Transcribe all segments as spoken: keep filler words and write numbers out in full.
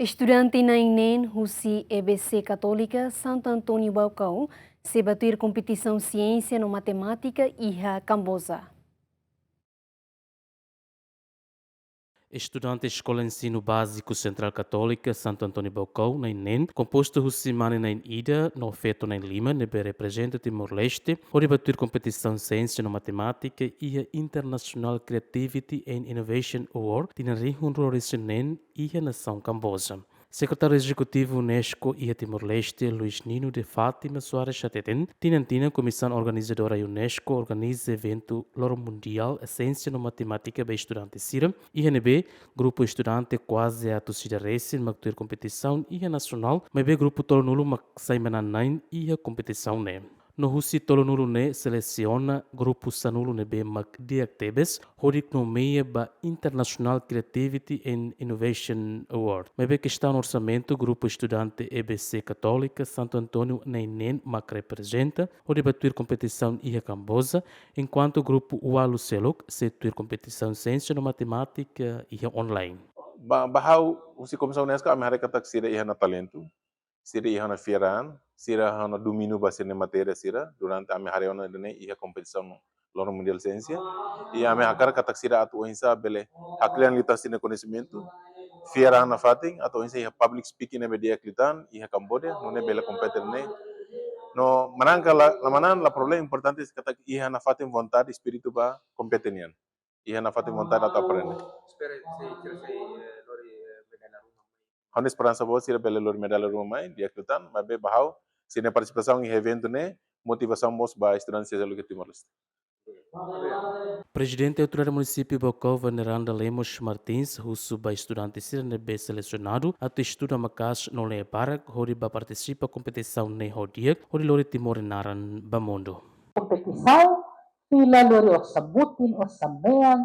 Estudante na'in-neen husi E B C Katólika Santo António Baucau sei bá tuir kompetisaun siénsia no matemátika iha Kamboja. Estudante Eskola Ensinu Báziku Sentrál Katólika Santo António Baucau na'in-neen, kompostu husi mane na'in-ida no feto na'in-lima ne'ebé reprezenta Timor-Leste, hodi bá tuir kompetisaun siénsia no matemátika iha International Creativity and Innovation Award tinan rihun rua resin neen iha nasaun Kamboja. Sekretáriu Ezekutivu UNESCO iha Timor-Leste, Luís Nino de Fátima Soares hateten, tinan-tinan komisaun organizadora UNESCO organiza eventu loron mundiál siénsia no matemátika ba estudante sira, iha ne'ebé grupu estudante kuaze atus ida resin mak tuir kompetisaun iha nasionál, maibé grupu tolunulu mak sai manán-na'in iha kompetisaun ne'e. No husi tolunulu ne'e selesiona grupu sanulu ne'ebé mak di'ak tebes, hodi nomeia ba International Creativity and Innovation Award. Maibé kestaun orsamentu, grupu estudante E B C Katólika Santo António na'in-neen mak reprezenta, hodi bá tuir kompetisaun iha Kamboja, enkuantu grupu ualu seluk sei tuir kompetisaun siénsia no matemátika iha online. Ba, ba ha'u, husi Komisaun UNESCO, ami haree katak sira iha ona talentu, sira iha ona fiar-an, sira iha ona domíniu ba sira-nia matéria sira, durante ami haree ona ida-ne'e iha kompetisaun loron mundiál siénsia. I ami hakarak katak sira atu oinsá bele haklean liután sira-nia koñesimentu, fiar-an nafatin, atu oinsá iha public speaking ne'ebé di'ak liután, iha Kamboja, nune'e bele kompete ne'e. No manán ka la, la manán la problema, importante katak iha nafatin vontade, espíritu ba kompete nian. Iha nafatin vontade atu aprende. Espera, sei, sei, sei, eh, lori, eh, medalla ruma. Ha'u-nia esperansa boot sira bele lori medalla ruma mai, di'ak liután, maibé ba ha'u, sira-nia partisipasaun iha eventu ne'e, motivasaun boot ba estudante sira seluk iha Timor-Leste. Prezidente Autoridade Munisípiu Baucau, Veneranda Lemos Martins, husu ba estudante sira ne'ebé selesionadu atu estuda maka'as no lee barak hodi bá partisipa kompetisaun ne'e ho di'ak, hodi lori Timor nia naran ba mundu. Kompetisaun fila lori osan-butin, osan-mean,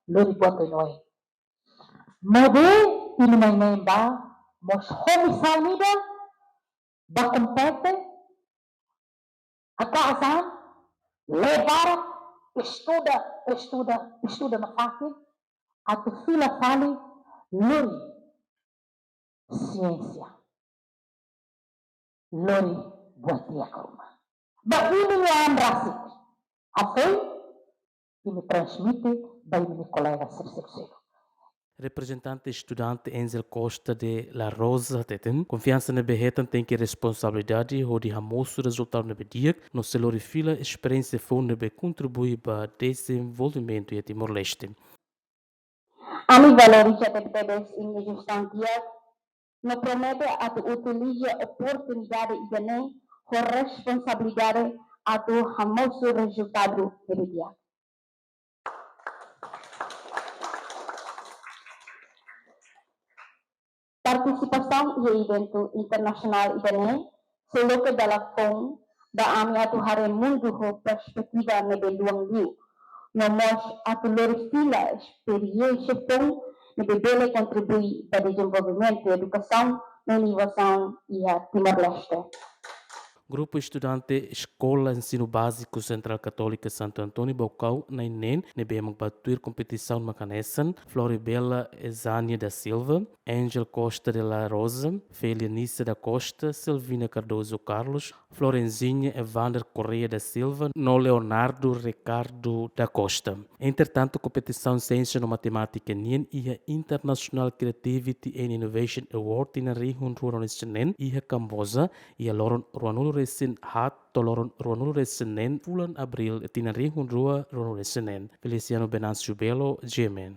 lori buat oioin. Maibé imi na'in-neen bá mós ho misaun ida, bá kompete, haka'as an, lee barak, estuda, estuda, estuda nafatin, atu fila fali lori siénsia, lori buat di'ak ruma. Ba imi-nia an rasik, hafoin imi transmite ba imi-nia kolega sira seluk. Reprezentante estudante Angel Costa de la Rosa hateten, konfiansa ne'ebé hetan tenke responsabilidade hodi hamosu rezultadu ne'ebé di'ak, no sei lori fila esperiénsia foun ne'ebé kontribui ba dezenvolvimentu iha Timor-Leste. Ami valoriza tebetebes imi-nia jestaun di'ak, no promete atu utiliza oportunidade ida-ne'e ho responsabilidade atu hamosu rezultadu ne'ebé di'ak. Partisipasaun iha eventu internasionál ida-ne'e sei loke dala foun ba ami atu haree mundu ho perspetiva ne'ebé luan liu, no mós atu lori fila esperiénsia foun ne'ebé bele kontribui ba dezenvolvimentu, edukasaun no inovasaun iha Timor-Leste. Grupu estudante Eskola Ensinu Báziku Sentrál Katólika Santo António Baucau na'in-neen ne'ebé mak bá tuir kompetisaun mak hanesan Floribela Ezania da Silva, Angel Costa de la Rosa, Felianisa da Costa, Selvina Cardoso Carlos, Florenzinha Evander Correia da Silva, no Leonardo Ricardo da Costa. Entretantu, kompetisaun siénsia no matemátika nian iha International Creativity and Innovation Award tinan rihun rua ruanulu-resin-neen iha Kamboja, iha loron ruanulu-resin-haat to'o loron ruanulu-resin-neen fulan Abríl tinan rihun rua ruanulu-resin-neen. Feliciano Venâncio Belo, G M N.